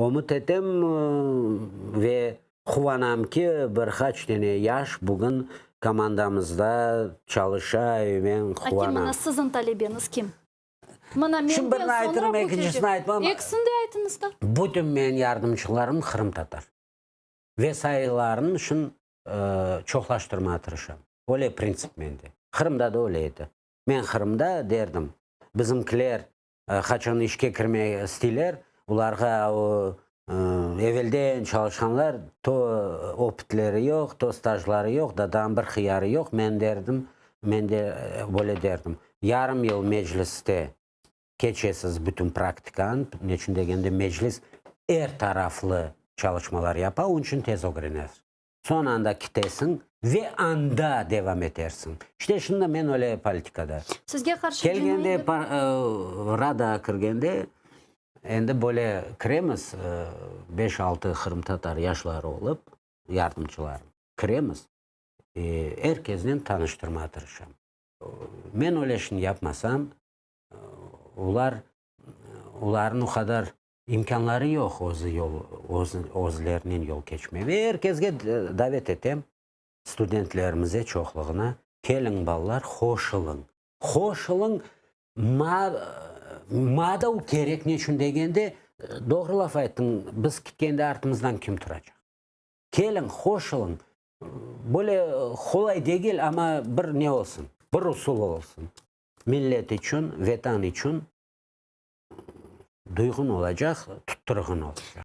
Ümüt etem ve quvanam ki, bir qaç tane yaş bugün komandamızda çalışa, men A kim quvanam. mına siziñ talebeñiz kim? Mına Şimdi menden birini soñra aytırım, bu ekincisini kelecek. aytmam. Ekisini de aytıñız da. Bütün menim yardımcılarım qırımtatar. Ve sayılarını şın çoqlaştırmağa tırışam. Öyle printsip mende. Qırımda da öyle edi. Men Qırımda derdim, bizimkiler qaçan işke kirmek isteyler, olarğa o evelden çalışqanlar to opıtleri yoq, to stajları yoq, da daa bir hıyarı yoq, men derdim, men de böyle derdim, yarım yıl mecliste keçesiz bütün praktikanı, neçün degende meclis er taraflı çalışmalar yapa, onıñ içün tez ögrenesiz. Soñ anda kitesiñ ve anda devam etersiñ. İşte şimdi men öyle politikada. Sizge qarşı Kelgende cinaiy Radağa kirgende endi böyle kiremiz, beş-altı qırımtatar yaşları olıp, yardımcılarım, kiremiz, er kesnen tanıştırmağa tırışam. Men öyle işni yapmasam, olar, olarnıñ o qadar İmkânları yoq özü yol, özlerinen yol keçmege. Ve er kesge davet etem, studentlerimize çoqluğına, keliñ, balalar, qoşulıñ. Qoşulıñ, ma da o kerek, neçün degende, doğru laf ayttıñ, biz kitkende artımızdan kim turacaq? Keliñ, qoşulıñ. Böyle qolay degil, amma bir ne olsun, bir usul olsun. Millet içün, Vetan içün. Duyğun olacaq, tuttırğın olacaq.